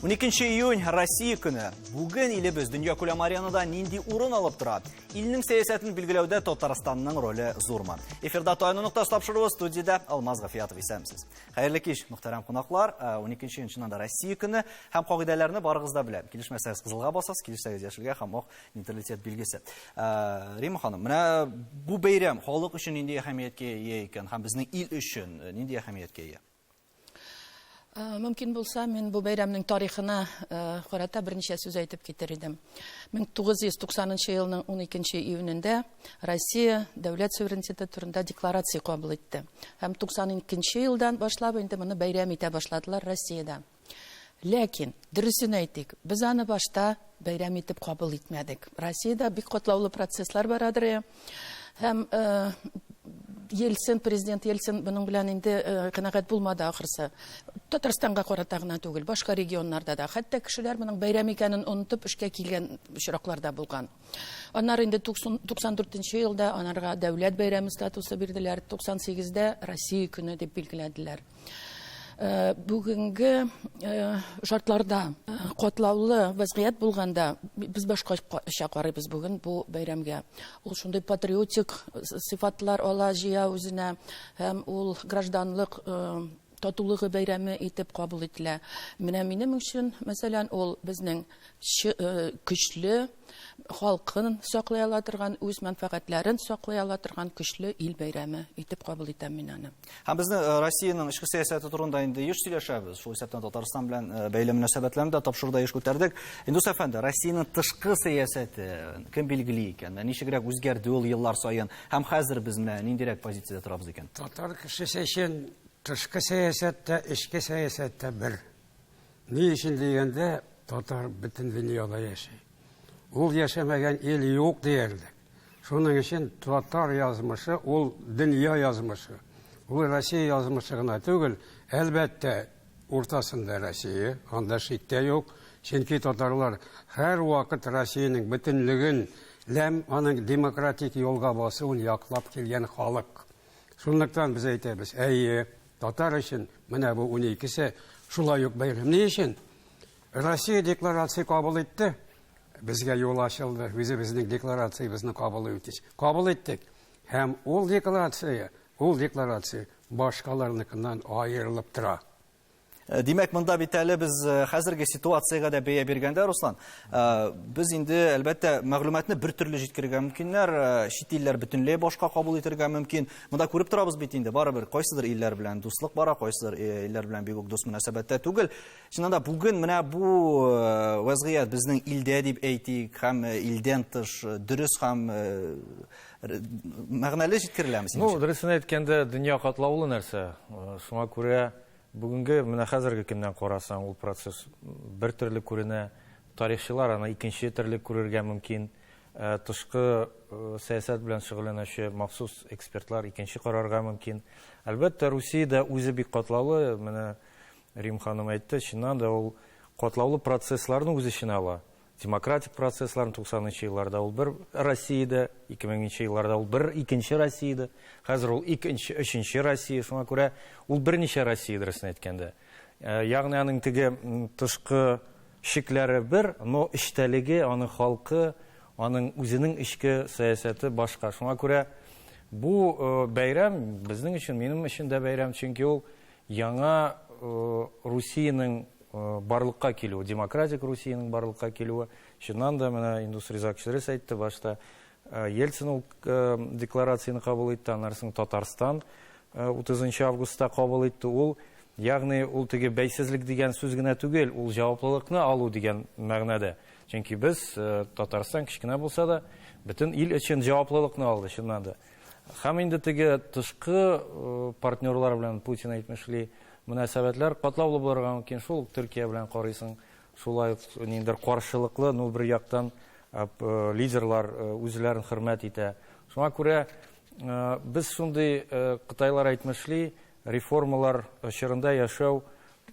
12 июнь Россия көне. Бүген илебез дөньякүләм аренада нинди урын алып тора? Илнең сәясәтен билгеләүдә Татарстанның роле зурмы? Эфирда Таяну ноктасы тапшыруы студиядә Алмаз Гафиятов исәнмесез. Хәерле кич, мөхтәрәм кунаклар. 12 июнь чыннан да Россия көне һәм кагыйдәләрне барыгыз да белә. Килешмәсәгез кызылга басасыз, килешсәгез яшелгә һәм ак нейтралитет билгесе. Рима ханым, менә бу бәйрәм халык өчен нинди әһәмияткә ия икән һәм безнең ил өчен нинди әһәмияткә ия? Э, мөмкин булса, мин бу бәйрәмнең тарихына э, карата берничә сүз әйтеп китер идем. 1990 елның 12 июнендә Россия дәүләт суверенитеты турында декларация кабул итте. Һәм 92 елдан башлап инде моны бәйрәм итә башладылар Россиядә. Ләкин, дөресен әйтик, без аны башта бәйрәм итеп кабул итмәдек. Россиядә бик катлаулы процесслар барадыр. Һәм э, Ельцин, президент Ельцин моның белән инде э, канәгать булмады ахрысы. Татарстанга карата гына түгел, башка регионнарда да. Хәтта кешеләр моның бәйрәм икәнен онытып эшкә килгән очраклар да булган. Аннары инде 94 елда анарга дәүләт бәйрәме статусы бирделәр. 98-дә Россия көне дип билгеләделәр. Э, бүгенге э, шартларда э, катлаулы вазгыять булганда без башкача карыйбыз бүген бу бәйрәмгә. Ул шундый патриотик сыйфатлар ала, җыя үзенә һәм ул гражданлык татулыгы бәйрәме итеп кабул ителә. Менә минем өчен, мәсәлән, ул безнең көчле халкын саклый ала торган, үз мәнфәгатьләрен саклый ала торган көчле ил бәйрәме итеп кабул итәм мин аны. Һәм безне э, Россиянең эчке сәясәте турында инде еш сөйләшәбез. Шул исәптән Татарстан белән э, бәйле мөнәсәбәтләрне дә тапшыруда еш күтәрдек. Индус әфәнде, Россиянең тышкы сәясәте кем билгели икән? Ничегрәк үзгәрде ул еллар саен? Һәм хәзер без менә ниндирәк позициядә торабыз икән? Татар кешесе өчен тышкы сәясәт тә, эчке сәясәт тә бер. Ни өчен дигәндә, татар бөтен дөньяда яши. Ул яшәмәгән ил юк диярлек. Шуның өчен татар язмышы ул дөнья язмышы. Ул Россия язмышы гына түгел, әлбәттә, уртасында Россия, анда шик тә юк. Чөнки татарлар һәрвакыт Россиянең бөтенлеген ләм аның демократик юлга басуын яклап килгән халык. Шунлыктан без әйтәбез, әйе, татар өчен менә бу уникесе шулай ук бәйрәм. Ни өчен? Россия декларация кабул итте, безгә юл ачылды, үзебезнең декларациябезне кабул итеш. Кабул иттек. Һәм ул декларация, ул декларация башкаларныкыннан аерылып тора. Э, димәк, монда бит әле без э, хәзерге ситуациягә дә бәя биргәндә, Руслан, э, без инде, әлбәттә, мәгълүматны бер төрле җиткерергә мөмкиннәр, чит илләр бөтенләй башка кабул итәргә мөмкин. Монда күреп торабыз бит инде, барыбер кайсыдыр илләр белән дуслык бара, кайсыдыр илләр белән бик үк дус мөнәсәбәттә түгел. Чыннан да бүген менә бу вазгыять безнең илдә дип әйтик, һәм илдән тыш дөрес һәм мәгънәле җиткереләме? Ну, дөресен әйткәндә, дөнья катлаулы нәрсә. Шуңа күрә Бүгенге, менә хәзерге көннән карасаң, ул процесс бер төрле күренә. Тарихчылар аны икенче төрле күрергә мөмкин. Э, тышкы э, сәясәт белән шөгыльләнүче махсус экспертлар икенче карарга мөмкин. Әлбәттә, Русия дә үзе бик катлаулы. Менә Рим ханым әйтте, чыннан да ул катлаулы процессларны үз эченә ала. Демократик процессларын 90 нчы елларда ул бер Россиядә, 2000 нче елларда ул бер икенче Россиядә, хәзер ул икенче, өченче Россия, шуңа күрә ул берничә Россия, дөресен әйткәндә. Э, ягъни аның теге тышкы чикләре бер, но эчтәлеге, аның халкы, аның үзенең эчке сәясәте башка. Шуңа күрә бу э, бәйрәм безнең өчен, минем өчен дә бәйрәм, чөнки ул яңа э, Русиянең барлыкка килүе, демократик Русиянең барлыкка килүе, чыннан да менә Индус Ризакович дөрес әйтте, башта Ельцин ул декларацияне кабул итте, аннан соң Татарстан 30 августта кабул итте. Ул, ягъни ул теге бәйсезлек дигән сүз генә түгел, ул җаваплылыкны алу дигән мәгънәдә. Чөнки без, Татарстан кечкенә булса да, бөтен ил өчен җаваплылыкны алды, чыннан да. Һәм инде теге тышкы партнерлар белән Путин әйтмешли, мөнәсәбәтләр катлаулы булырга мөмкин. Шул ук Төркия белән карыйсың, шулай ук ниндидер каршылыклы, ну бер яктан лидерлар үзләрен хөрмәт итә. Шуңа күрә без шундый кытайлар әйтмешли, реформалар чорында яшәү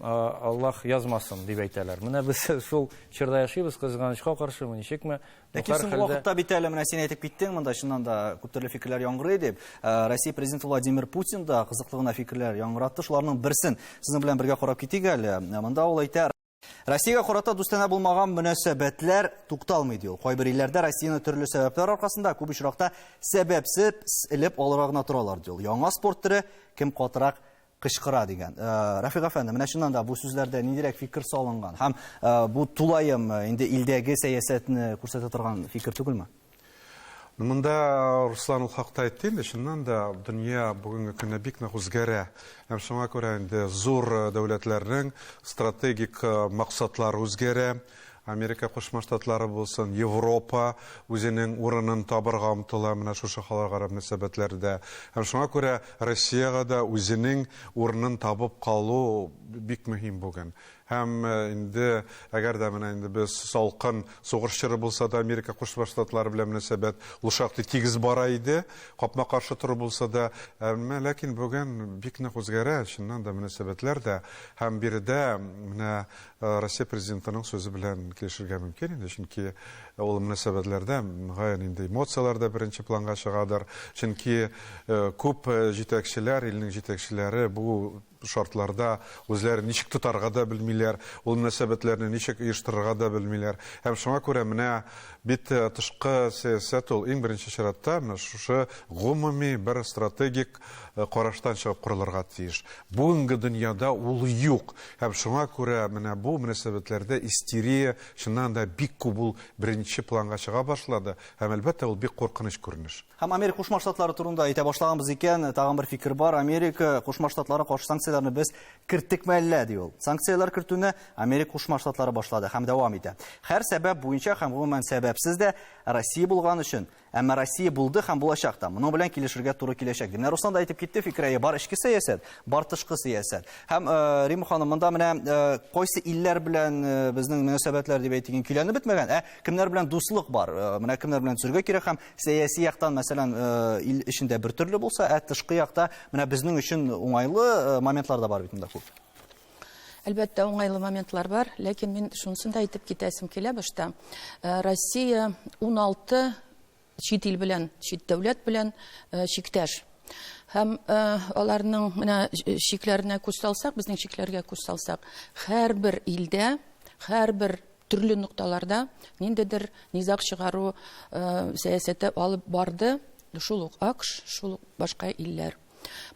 Аллаһ язмасын, дип әйтәләр. Менә без шул чорда яшибез, кызганычка каршымы, ничекме? Ләкин соңгы вакытта бит әле менә син әйтеп киттең, монда чыннан да күп төрле фикерләр яңгырый дип. Э, Россия президенты Владимир Путин да кызыклы гына фикерләр яңгыратты. Шуларның берсен сезнең белән бергә карап китик әле. Э, монда ул әйтә, Россиягә карата дустанә булмаган мөнәсәбәтләр тукталмый, ди ул. Кайбер илләрдә Россияне төрле сәбәпләр аркасында күп очракта сәбәпсез элеп алырга гына торалар, ди ул. Яңа спорт төре кем катырак кычкыра дигән. Рафик әфәнде, менә чыннан да бу сүзләрдә ниндирәк фикер салынган һәм бу тулаем инде илдәге сәясәтне күрсәтә торган фикер түгелме? Монда Руслан ул хакта әйтте инде, чыннан да дөнья бүгенге көндә бик нык үзгәрә. Һәм шуңа күрә инде зур дәүләтләрнең стратегик максатлары үзгәрә. Америка Кушма Штатлары булсын, Европа үзенең урынын табырга омтыла менә шушы халыкара мөнәсәбәтләрдә. Һәм шуңа күрә Россиягә дә үзенең урынын табып калу бик мөһим бүген. Һәм инде әгәр дә менә инде без салкын сугыш чоры булса да Америка Кушма Штатлары белән мөнәсәбәт ул шактый тигез бара иде, капма-каршы тору булса да, әмма ләкин бүген бик нык үзгәрә, чыннан да мөнәсәбәтләр дә. Һәм биредә менә Россия президентының сүзе белән килешергә мөмкин инде, чөнки ул мөнәсәбәтләрдә мөгаен инде эмоцияләр дә беренче планга чыгадыр. Чөнки күп җитәкчеләр, илнең җитәкчеләре бу шартларда үзләрен ничек тотарга да белмиләр, ул мөнәсәбәтләрне ничек оештырырга да белмиләр. Һәм шуңа күрә менә бит тышкы сәясәт ул иң беренче чиратта менә шушы гомуми бер стратегик караштан чыгып корылырга тиеш. Бүгенге дөньяда ул юк. Һәм шуңа күрә менә бу мөнәсәбәтләрдә истерия чыннан да бик күп ул беренче планга чыга башлады. Һәм әлбәттә ул бик куркыныч күренеш. Һәм Америка Кушма Штатлары турында әйтә башлаганбыз икән, тагын бер фикер бар. Америка Кушма Штатлары каршы санкцияләрне без керттекме әллә, ди ул. Санкцияләр кертүне Америка Кушма Штатлары башлады һәм дәвам итә. Һәр сәбәп буенча һәм гомумән сәбәпсез дә Россия булган өчен Әмма Россия булды һәм булачак та. Моның белән килешергә туры киләчәк. Менә Руслан да әйтеп китте, фикер бар эчке сәясәт, бар тышкы сәясәт. Һәм Рима ханым, монда менә кайсы илләр белән безнең мөнәсәбәтләр дип әйтик, көйләнеп бетмәгән, ә кемнәр белән дуслык бар? Менә кемнәр белән төзергә кирәк һәм сәяси яктан, мәсәлән, ил эчендә бер төрле булса, ә тышкы якта менә безнең өчен уңайлы моментлар да бар бит монда күп. Әлбәттә, уңайлы моментлар бар, ләкин мин шунысын да әйтеп китәсем килә башта. Россия 16 чит ил белән, чит дәүләт белән чиктәш. Һәм аларның менә чикләренә күз салсак, безнең чикләргә күз салсак, һәрбер илдә, һәрбер төрле нокталарда ниндидер низаг чыгару сәясәте алып барды. Шул ук АКШ, шул ук башка илләр.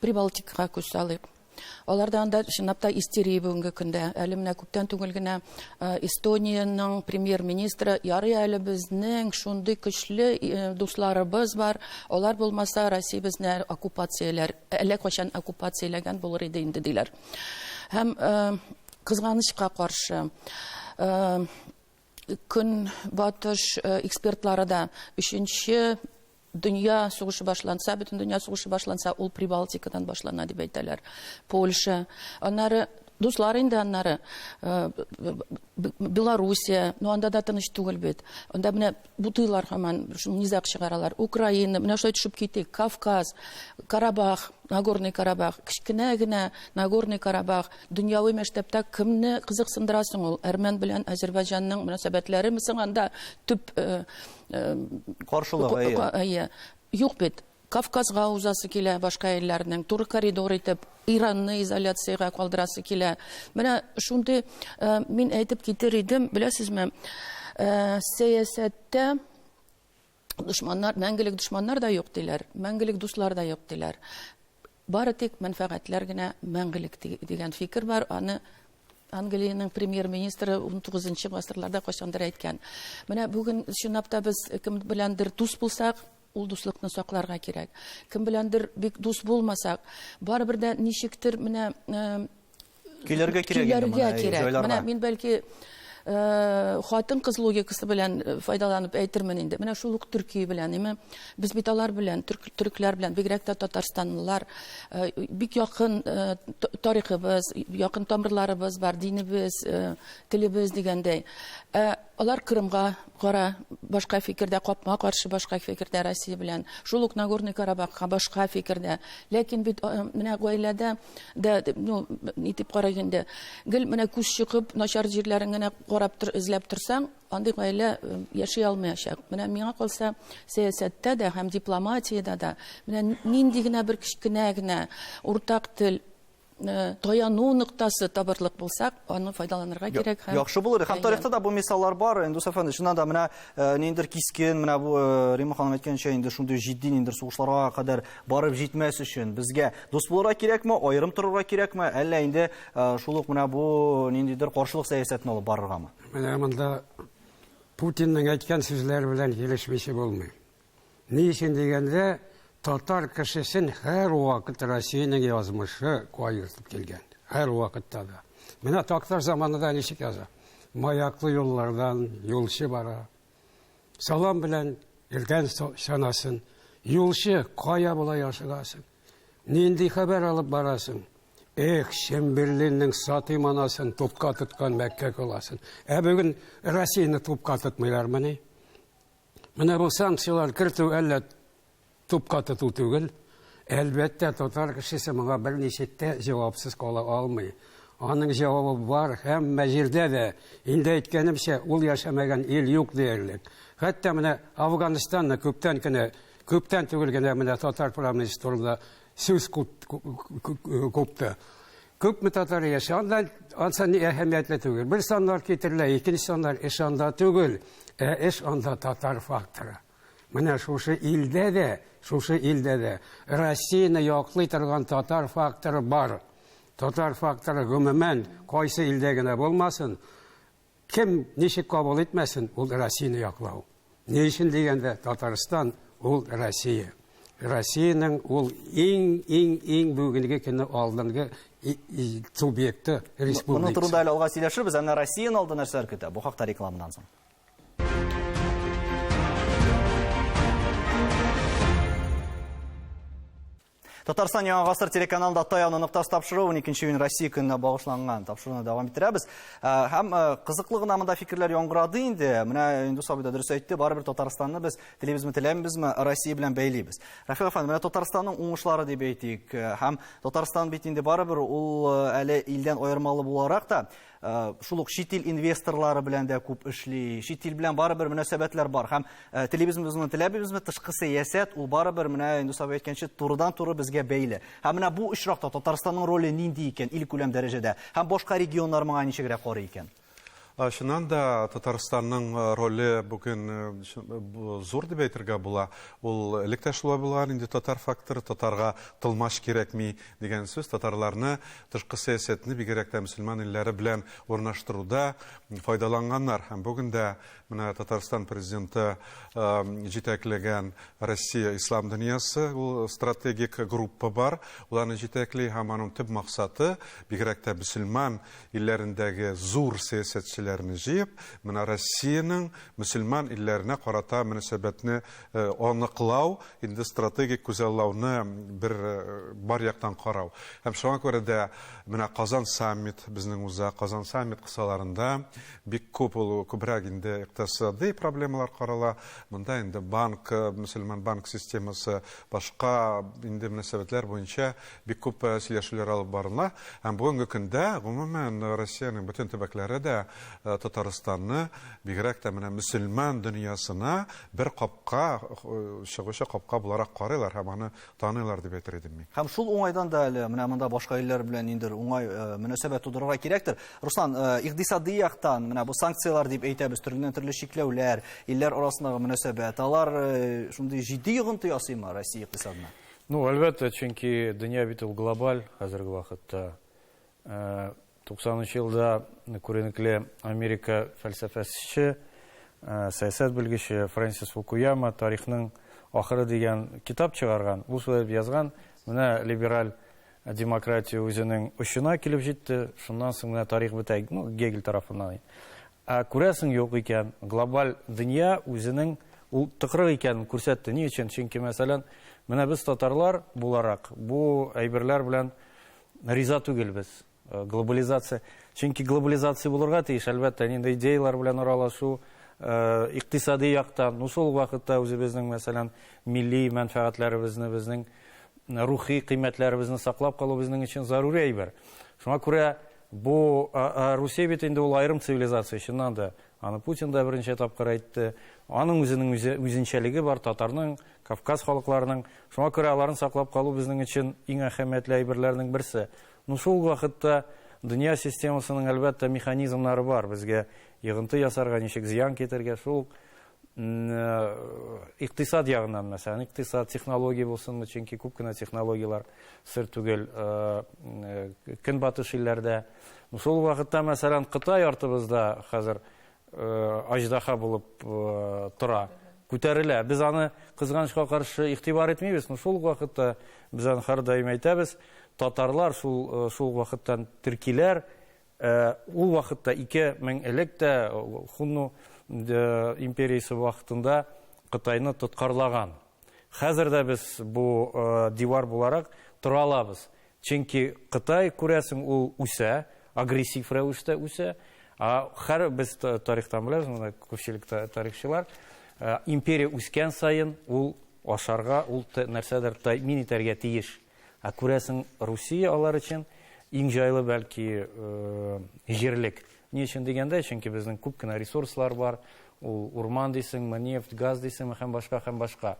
Прибалтикага күз салыйк. Аларда анда чынлап та истерия бүгенге көндә. Әле менә күптән түгел генә Эстониянең премьер-министры, ярый әле безнең шундый көчле дусларыбыз бар, алар булмаса Россия безне оккупацияләр, әллә кайчан оккупацияләгән булыр иде инде диләр. Һәм кызганычка каршы, Көнбатыш экспертлары да өченче дөнья сугышы башланса, бөтен дөнья сугышы башланса, ул Прибалтикадан башлана дип әйтәләр. Польша, аннары дуслар инде аннары, Белоруссия, но анда да тыныч түгел бит. Анда менә бутыйлар һаман, шул низаг чыгаралар. Украина, менә шулай төшеп китик, Кавказ, Карабах, Нагорный Карабах, кечкенә генә Нагорный Карабах, дөньяви масштабта кемне кызыксындыра соң ул? Әрмән белән Азербайҗанның мөнәсәбәтләреме соң анда төп Каршылыгы, әйе. Әйе. Юк бит. Кавказга узасы килә башка илләрнең, туры коридор итеп, Иранны изоляциягә калдырасы килә. Менә шундый мин әйтеп китер идем, беләсезме, сәясәттә дошманнар, мәңгелек дошманнар да юк диләр, мәңгелек дуслар да юк диләр. Бары тик мәнфәгатьләр генә мәңгелек дигән фикер бар. Аны Англиянең премьер-министры 19 гасырларда кайчандыр әйткән. Менә бүген чынлап та без кем беләндер дус булсак, ул дуслыкны сакларга кирәк. Кем беләндер бик дус булмасак, барыбер дә ничектер менә көйләргә кирәк инде моны, кирәк. Менә мин бәлки хатын-кыз логикасы белән файдаланып әйтермен инде. Менә шул ук Төркия белән, әйме? Без бит алар белән, төркләр белән, бигрәк тә татарстанлылар, бик якын тарихыбыз, якын тамырларыбыз бар, динебез, телебез дигәндәй. Алар Крымга кара башка фикердә, капма каршы башка фикердә Россия белән. Шул ук Нагорный Карабахка башка фикердә. Ләкин бит менә гаиләдә дә, ну, ни дип карыйк инде, гел менә күз чыгып, начар җирләрен генә карап тор, эзләп торсаң, андый гаилә яши алмаячак. Менә миңа калса, сәясәттә дә һәм дипломатиядә дә менә нинди генә бер кечкенә генә уртак тел таяну ноктасы табырлык булсак, аны файдаланырга кирәк һәм Яхшы булыр. Һәм тарихта да бу мисаллар бар. Индус әфәнде, чыннан да менә ниндидер кискен, менә бу Римма ханым әйткәнчә, инде шундый җитди ниндидер сугышларга кадәр барып җитмәс өчен безгә дус булырга кирәкме, аерым торырга кирәкме, әллә инде шул ук менә бу ниндидер каршылык сәясәтен алып барыргамы? Менә монда Путинның әйткән сүзләре белән килешмичә булмый. Ни өчен дигәндә, татар кешесен һәрвакыт Россиянең язмышы кайгыртып килгән. Һәрвакытта да. Менә Такташ заманында ничек яза? Маяклы юллардан юлчы бара. Салам белән иртән чанасын. Юлчы, кая болай ашыгасың? Нинди хәбәр алып барасың? Эх, Чемберлинның сатыйм анасын, тупка тоткан Мәккә каласын. Ә бүген Россияне тупка тотмыйлармыни? Менә бу санкцияләр кертү әллә тупка тоту түгел. Әлбәттә, татар кешесе моңа берничек тә җавапсыз кала алмый. Аның җавабы бар һәммә җирдә дә. Инде әйткәнемчә, ул яшәмәгән ил юк диярлек. Хәтта менә Афганистанны күптән кенә, күптән түгел генә менә татар проблемасы турында сүз купты. Күпме татар яши, анда ансы ни әһәмиятле түгел. Бер саннар китерелә, икенче саннар эш анда түгел, ә эш анда татар факторы. Менә шушы илдә дә, шушы илдә дә Россияне яклый торган татар факторы бар. Татар факторы гомумән кайсы илдә генә булмасын, Кем ничек кабул итмәсен, ул Россияне яклау. Ни өчен дигәндә, Татарстан ул Россия. Россиянең ул иң, иң, иң бүгенге көнне алдынгы субъекты, республикасы. Моның турында әле алга сөйләшербез. Ә менә Россияне алда нәрсәләр көтә? Бу хакта рекламадан соң. Татарстан Яңа Гасыр телеканалында Таяну ноктасы тапшыруы 12 июнь Россия көненә багышланган тапшыруны дәвам иттерәбез. Һәм кызыклы гына монда фикерләр яңгырады инде. Менә Индус абый да дөрес әйтте, барыбер Татарстанны без телибезме, теләмибезме, Россия белән бәйлибез. Рафил әфәнде, менә Татарстанның уңышлары дип әйтик. Һәм Татарстан бит инде барыбер ул әле илдән аермалы буларак та шул ук чит ил инвесторлары белән дә күп эшли, чит ил белән барыбер мөнәсәбәтләр бар. Һәм телибезме без моны, теләмибезме, тышкы сәясәт ул барыбер менә Индус абый әйткәнчә турыдан-туры безгә бәйле. Һәм менә бу очракта Татарстанның роле нинди икән илкүләм дәрәҗәдә? Һәм башка регионнар моңа ничегрәк карый икән? Чыннан да Татарстанның роле бүген зур дип әйтергә була. Ул элек тә шулай булган, инде татар факторы, татарга тылмач кирәкми дигән сүз, татарларны тышкы сәясәтне бигрәк тә мөселман илләре белән урнаштыруда файдаланганнар. Һәм бүген дә менә Татарстан президенты җитәкләгән Россия ислам дөньясы, ул стратегик группа бар, ул аны җитәкли һәм аның төп максаты бигрәк тә мөселман илләрендәге зур сәясәтчеләрне җыеп, менә Россиянең мөселман илләренә карата мөнәсәбәтне аныклау, инде стратегик күзаллауны бер бар яктан карау. Һәм шуңа күрә дә менә Казан саммит безнең уза, Казан саммит кысаларында бик күп ул күбрәк инде икътисади проблемалар карала. Монда инде банк, мөселман банк системасы, башка инде мөнәсәбәтләр буенча бик күп сөйләшүләр алып барыла. Һәм бүгенге көндә, гомумән, Россиянең бөтен төбәкләре дә Татарстанны, бигрәк тә менә мөселман дөньясына бер капка, чыгучы капка буларак карыйлар һәм аны таныйлар дип әйтер идем мин. Һәм шул уңайдан да әле менә монда башка илләр белән ниндидер уңай мөнәсәбәт тудырырга кирәктер. Руслан, икътисади яктан менә бу санкцияләр дип әйтәбез, төрледән-төрле чикләүләр, илләр арасындагы мөнәсәбәт, алар шундый җитди йогынты ясыймы Россия икътисадына? Ну, әлбәттә, чөнки дөнья бит ул глобаль хәзерге вакытта. 90 елда күренекле Америка фәлсәфәче, сәясәт белгече Фрэнсис Фукуяма Тарихның ахыры дигән китап чыгарган. Ул шулай дип язган, менә либераль демократия үзенең очына килеп җитте, шуннан соң менә тарих бетә, ну, Гегель тарафыннан. Ә күрәсең, юк икән, глобаль дөнья үзенең ул тыкрык икәнен күрсәтте. Ни өчен? Чөнки, мәсәлән, менә без татарлар буларак бу әйберләр белән риза түгелбез. Глобализация. Чөнки глобализация булырга тиеш, әлбәттә, нинди идеялар белән аралашу, икътисади яктан, ну шул вакытта үзебезнең, мәсәлән, милли мәнфәгатьләребезне, безнең рухи кыйммәтләребезне саклап калу безнең өчен зарури әйбер. Шуңа күрә бу Русия бит инде ул аерым цивилизация, чыннан да. Аны Путин да берничә тапкыр әйтте. Аның үзенең үзе үзенчәлеге бар, татарның, Кавказ халыкларының. Шуңа күрә аларны саклап калу безнең өчен иң әһәмиятле әйберләрнең берсе. Ну шул ук вакытта дөнья системасының, әлбәттә, механизмнары бар. Безгә йогынты ясарга, ничек зыян китергә, шул икътисад ягыннан, мәсәлән, икътисад, технология булсынмы, чөнки күп кенә технологияләр сер түгел көнбатыш илләрдә. Шул вакытта, мәсәлән, Кытай артыбызда хәзер аждаһа булып тора, күтәрелә. Без аны кызганычка каршы игътибар итмибез, но шул ук вакытта без аны һәрдаим әйтәбез, татарлар шул шул вакыттан төркиләр ул вакытта 2000 элек тә Хунну империясе вакытында Кытайны тоткарлаган. Хәзер дә без бу дивар буларак тора алабыз. Чөнки Кытай, күрәсең, ул үсә, агрессив рәвештә үсә. Ә һәр без тарихтан беләбез, монда күпчелек тарихчылар, империя үскән саен ул ашарга, ул нәрсәдер тәэмин итәргә тиеш. Ә күрәсең, Русия алар өчен иң җайлы бәлки җирлек. Ни өчен дигәндә, чөнки безнең күп кенә ресурслар бар, ул урман дисеңме, нефть, газ дисеңме һәм башка һәм башка.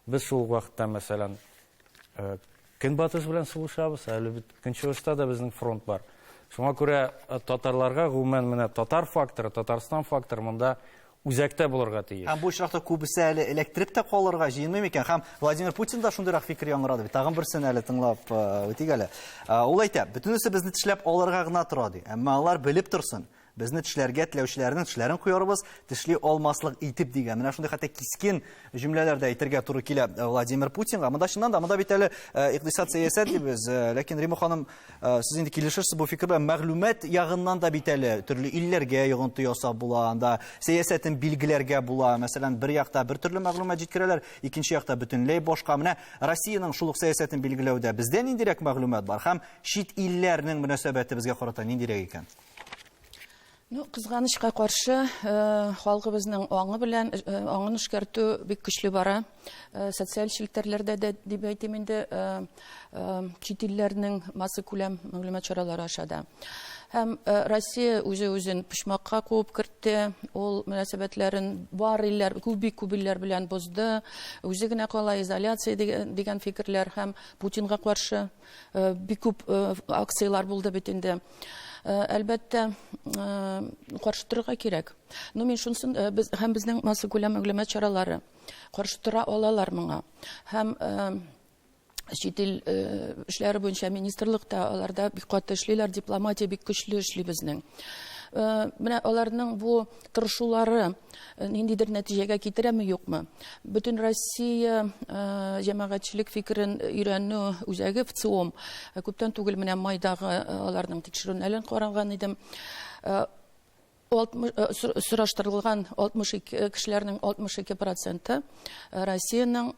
Без шул ук вакытта, мәсәлән, Көнбатыш белән сугышабыз, әле бит Көнчыгышта да безнең фронт бар. Шуңа күрә татарларга гомумән менә татар факторы, Татарстан факторы монда үзәктә булырга тиеш. Һәм бу очракта күбесе әле эләктереп тә калырга җыенмый микән? Һәм Владимир Путин да шундыйрак фикер яңгырады бит. Тагын берсен әле тыңлап үтик әле. Ул әйтә, бөтенесе безне тешләп алырга гына тора ди. Әмма алар белеп торсын. Безне тешләргә теләүчеләрнең тешләрен коярбыз, тешли алмаслык итеп дигән. Менә шундый хәтта кискен җөмләләр дә әйтергә туры килә Владимир Путинга. Монда чыннан да, монда бит әле икътисад сәясәт дибез. Ләкин Рима ханым, сез инде килешерсез бу фикер белән, мәгълүмат ягыннан да бит әле төрле илләргә йогынты ясап була, анда сәясәтен билгеләргә була. Мәсәлән, бер якта бер төрле мәгълүмат җиткерәләр, икенче якта бөтенләй башка. Менә Россиянең шул ук сәясәтен билгеләүдә бездә ниндирәк мәгълүмат бар һәм чит илләрнең мөнәсәбәте безгә карата ниндирәк икән? Ну, кызганычка каршы, халкыбызның аңы белән аңын эшкәртү бик көчле бара. Социаль челтәрләрдә дә дип әйтим инде, чит илләрнең массакүләм мәгълүмат чаралары аша да. Һәм Россия үзе үзен почмакка куып кертте. Ул мөнәсәбәтләрен бар илләр, күп бик күп илләр белән бозды. Үзе генә кала изоляция дигән фикерләр һәм Путинга каршы бик күп акцияләр булды бит инде. Әлбәттә, каршы торырга кирәк. Но мин шунысын без һәм безнең массакүләм мәгълүмат чаралары каршы тора алалар моңа. Һәм чит ил эшләре буенча министрлыкта аларда бик каты эшлиләр, дипломатия бик көчле эшли безнең. Менә аларның бу тырышулары ниндидер нәтиҗәгә китерәме, юкмы? Бөтен Россия җәмәгатьчелек фикерен өйрәнү үзәге ВЦИОМ күптән түгел менә майдагы аларның тикшерүләрен караган идем. Сораштырылган 62 кешеләрнең 62 проценты Россиянең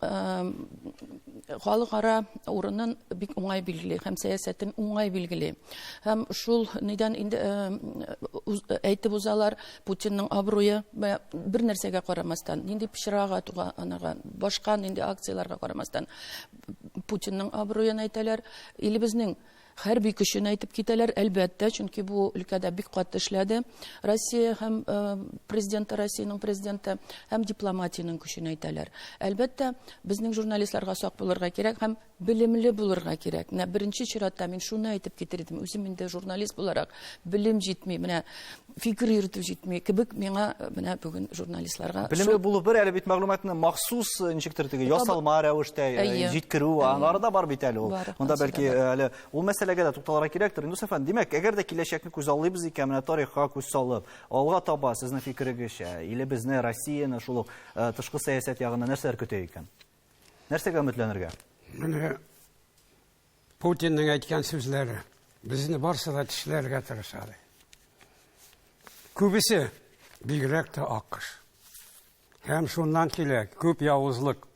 халыкара урынын бик уңай билгели һәм сәясәтен уңай билгели. Һәм шул нидән инде әйтеп узалар, Путинның абруе бер нәрсәгә карамастан, нинди пычрак атуга анага, башка нинди акцияләргә карамастан, Путинның абруен әйтәләр. Илебезнең хәрби көчен әйтеп китәләр, әлбәттә, чөнки бу өлкәдә бик каты эшләде Россия һәм президенты, Россиянең президенты, һәм дипломатиянең көчен әйтәләр. Әлбәттә, безнең журналистларга сак булырга кирәк һәм белемле булырга кирәк. Менә беренче чиратта мин шуны әйтеп китер идем. Үзем инде журналист буларак белем җитми, менә фикер йөртү җитми кебек миңа менә бүген журналистларга. Белемле булу бер, әле бит мәгълүматны махсус ничектер теге ясалма рәвештә җиткерү, аннары да бар бит әле ул. Монда бәлки әле ул мәсьәләгә дә тукталырга кирәктер. Индус әфәнде, димәк, әгәр дә киләчәкне күзаллыйбыз икән, менә тарихка күз салып, алга таба сезнең фикерегезчә, илебезне, Россияне шул ук тышкы сәясәт ягыннан нәрсәләр көтә икән? Нәрсәгә өметләнергә? Менә Путинның әйткән сүзләре. Безне барсы да тешләргә тырыша. Күбесе, бигрәк тә АКШ. Һәм шуннан килә күп явызлык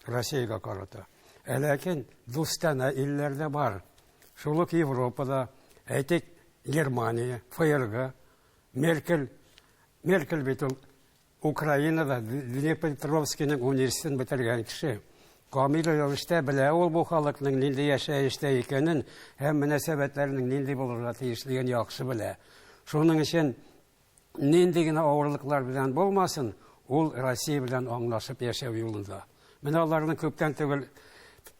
Россиягә карата. Ә ләкин дустанә илләр дә бар. Шул ук Европада, әйтик, Германия, ФРГ, Меркель. Меркель бит ул Украинада Днепропетровскийның университетын бетергән кеше. Камил рәвештә белә ул бу халыкның нинди яшәештә икәнен һәм мөнәсәбәтләренең нинди булырга тиешлеген яхшы белә. Шуның өчен Нинди генә авырлыклар белән булмасын, ул Россия белән аңлашып яшәү юлында. Менә аларның күптән түгел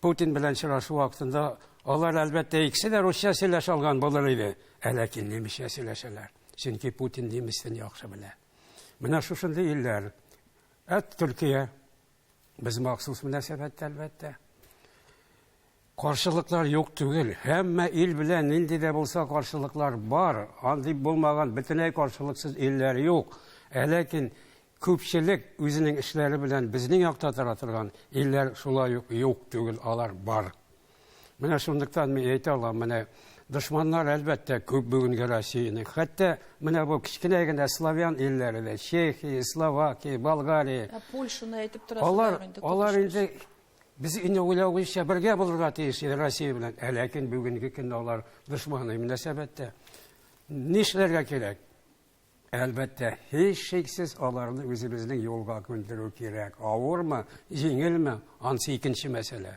Путин белән очрашу вакытында алар, әлбәттә, икесе дә русча сөйләшә алган булыр иде, ә ләкин немецчә сөйләшәләр. Чөнки Путин немец телен яхшы белә. Менә шушындый илләр. Ә Төркия без махсус мөнәсәбәттә, әлбәттә. Каршылыклар юк түгел. Һәммә ил белән нинди дә булса каршылыклар бар. Андый булмаган бөтенләй каршылыксыз илләр юк. Ә ләкин күпчелек үзенең эшләре белән безнең якта тора торган илләр шулай ук юк түгел, алар бар. Менә шунлыктан мин әйтә алам, менә дошманнар әлбәттә күп бүгенге Россиянең. Хәтта менә бу кечкенә генә славян илләре дә, Чехия, Словакия, Болгария. Ә Польшаны әйтеп торасың инде. Алар инде без инде уйлавыбызча бергә булырга тиеш иде Россия белән. Ә ләкин бүгенге көндә алар дошманы мөнәсәбәттә. Нишләргә кирәк? Әлбәттә, һичшиксез аларны үзебезнең юлга күндерү кирәк. Авырмы, җиңелме, ансы икенче мәсьәлә.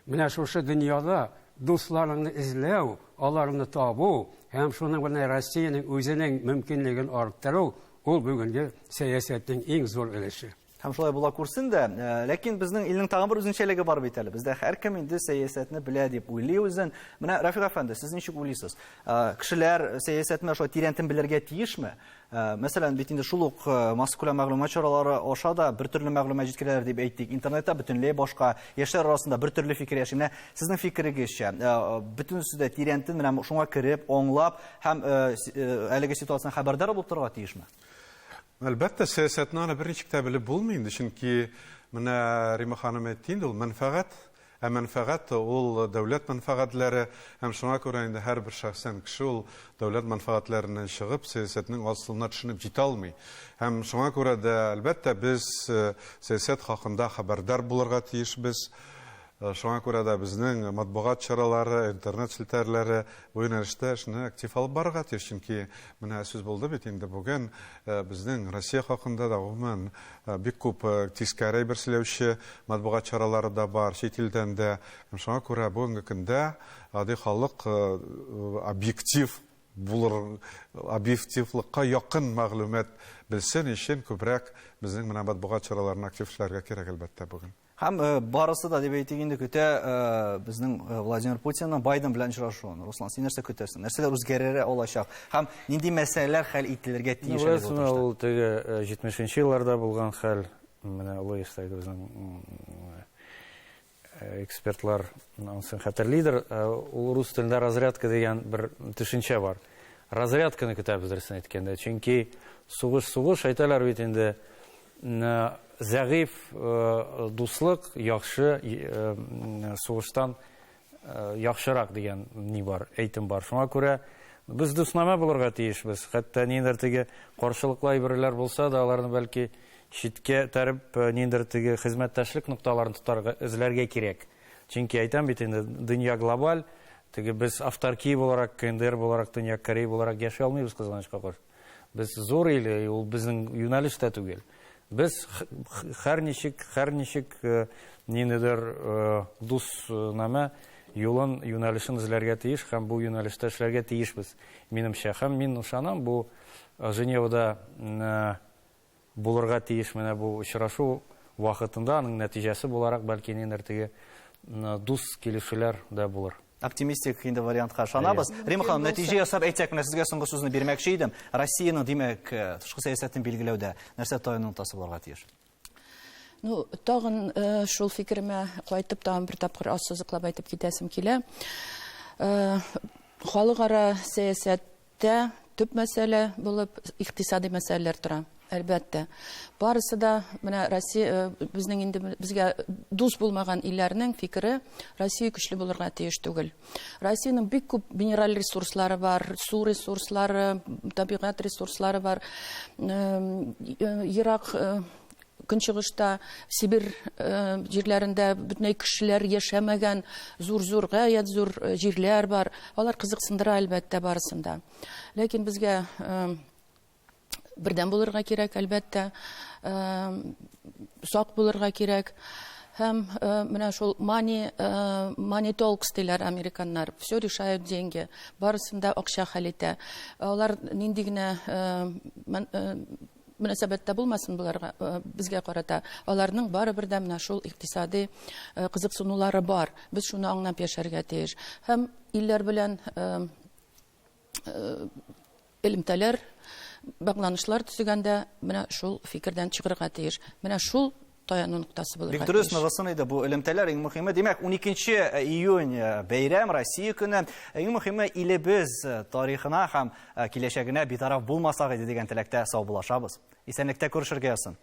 Менә шушы дөньяда дусларыңны эзләү, аларны табу һәм шуның белән Россиянең үзенең мөмкинлеген арттыру, ул бүгенге сәясәтнең иң зур өлеше. Һәм шулай була күрсен дә, ләкин безнең илнең тагын бер үзенчәлеге бар бит әле. Бездә һәркем инде сәясәтне белә дип уйлый үзен. Менә Рафик әфәнде, сез ничек уйлыйсыз? Кешеләр сәясәтне шулай тирәнтен белергә тиешме? Мәсәлән, бит инде шул ук массакүләм мәгълүмат чаралары аша да бер төрле мәгълүмат җиткерәләр дип әйтик. Интернетта бөтенләй башка, яшьләр арасында бер төрле фикер яши. Менә сезнең фикерегезчә, бөтенесе дә тирәнтен менә шуңа кереп, аңлап һәм әлеге ситуациядән хәбәрдар булып торырга тиешме? Әлбәттә, сәясәтне аны берничек тә белеп булмый инде, чөнки менә Рима ханым әйтте инде, ул мәнфәгать, ә мәнфәгать ул дәүләт мәнфәгатьләре, һәм шуңа күрә инде һәрбер шәхсән кеше ул дәүләт мәнфәгатьләреннән чыгып, сәясәтнең асылына төшенеп җитә алмый. Һәм шуңа күрә дә, әлбәттә, без сәясәт хакында хәбәрдар булырга тиешбез. Шуңа күрә дә безнең матбугат чаралары, интернет челтәрләре бу юнәлештә эшне актив алып барырга тиеш, чөнки менә сүз булды бит инде бүген безнең Россия хакында да гомумән бик күп тискәре әйбер сөйләүче матбугат чаралары да бар, чит илдән дә. Һәм шуңа күрә бүгенге көндә гади халык объектив булыр, объективлыкка якын мәгълүмат белсен өчен күбрәк безнең менә матбугат чараларын актив эшләргә кирәк, әлбәттә, бүген. Һәм барысы да дип әйтик инде көтә безнең Владимир Путинның Байден белән очрашуын. Руслан, син нәрсә көтәсең? Нәрсәләр үзгәрергә алачак? Һәм нинди мәсьәләләр хәл ителергә тиеш әлеге утырышта? Ул теге 70 елларда булган хәл, менә олы яшьтәге безнең экспертлар анысын хәтерлидер. Ул рус телендә разрядка дигән бер төшенчә бар. Разрядканы көтәбез, дөресен әйткәндә. Чөнки сугыш сугыш әйтәләр бит инде. Зәгыйфь дуслык яхшы сугыштан яхшырак дигән ни бар, әйтем бар. Шуңа күрә без дуснамә булырга тиешбез. Хәтта ниндидер теге каршылыклы әйберләр булса да, аларны бәлки читкә тәреп, ниндидер теге хезмәттәшлек нокталарын тотарга, эзләргә кирәк. Чөнки әйтәм бит инде, дөнья глобаль, теге без автаркия буларак, КНДР буларак, Төньяк Корея буларак яши алмыйбыз, кызганычка каршы. Без зур ил, ул безнең юнәлеш тә түгел. Без һәр ничек, һәр ничек ниндидер дуснамә юлын, юнәлешен эзләргә тиеш һәм бу юнәлештә эшләргә тиешбез, минемчә. Һәм мин ышанам, бу Женевада булырга тиеш менә бу очрашу вакытында, аның нәтиҗәсе буларак, бәлки ниндидер теге дус килешүләр дә булыр. Оптимистик инде вариантка ышанабыз. Рима ханым, нәтиҗә ясап әйтсәк, менә сезгә соңгы сүзне бирмәкче идем. Россиянең, димәк, тышкы сәясәтен билгеләүдә нәрсә таяну ноктасы булырга тиеш? Ну, тагын шул фикеремә кайтып, тагын бер тапкыр ассызыклап әйтеп китәсем килә. Халыкара сәясәттә төп мәсьәлә булып икътисади мәсьәләләр тора. Әлбәттә. Барысы да менә Россия безнең инде безгә дус булмаган илләрнең фикере Россия көчле булырга тиеш түгел. Россиянең бик күп минераль ресурслары бар, су ресурслары, табигать ресурслары бар. Ерак Көнчыгышта, Сибирь җирләрендә бөтенләй кешеләр яшәмәгән зур-зур, гаять зур җирләр бар. Алар кызыксындыра әлбәттә барысын да. Ләкин безгә бердәм булырга кирәк, әлбәттә, сак булырга кирәк. Һәм менә шул money, money talks диләр американнар. Все решают деньги. Барысын да акча хәл итә. Алар нинди генә мөнәсәбәттә булмасын боларга, безгә карата, аларның барыбер дә менә шул икътисади кызыксынулары бар. Без шуны аңлап яшәргә тиеш. Һәм илләр белән элемтәләр, багланышлар төзегәндә менә шул фикердән чыгырга тиеш. Менә шул таяну ноктасы булырга Бик дөрес, ныгысын иде бу элемтәләр. Иң мөһиме, димәк, 12 июнь бәйрәм, Россия көне. Иң мөһиме, илебез тарихына һәм киләчәгенә битараф булмасак иде дигән теләктә саубуллашабыз. Исәнлектә күрешергә язсын.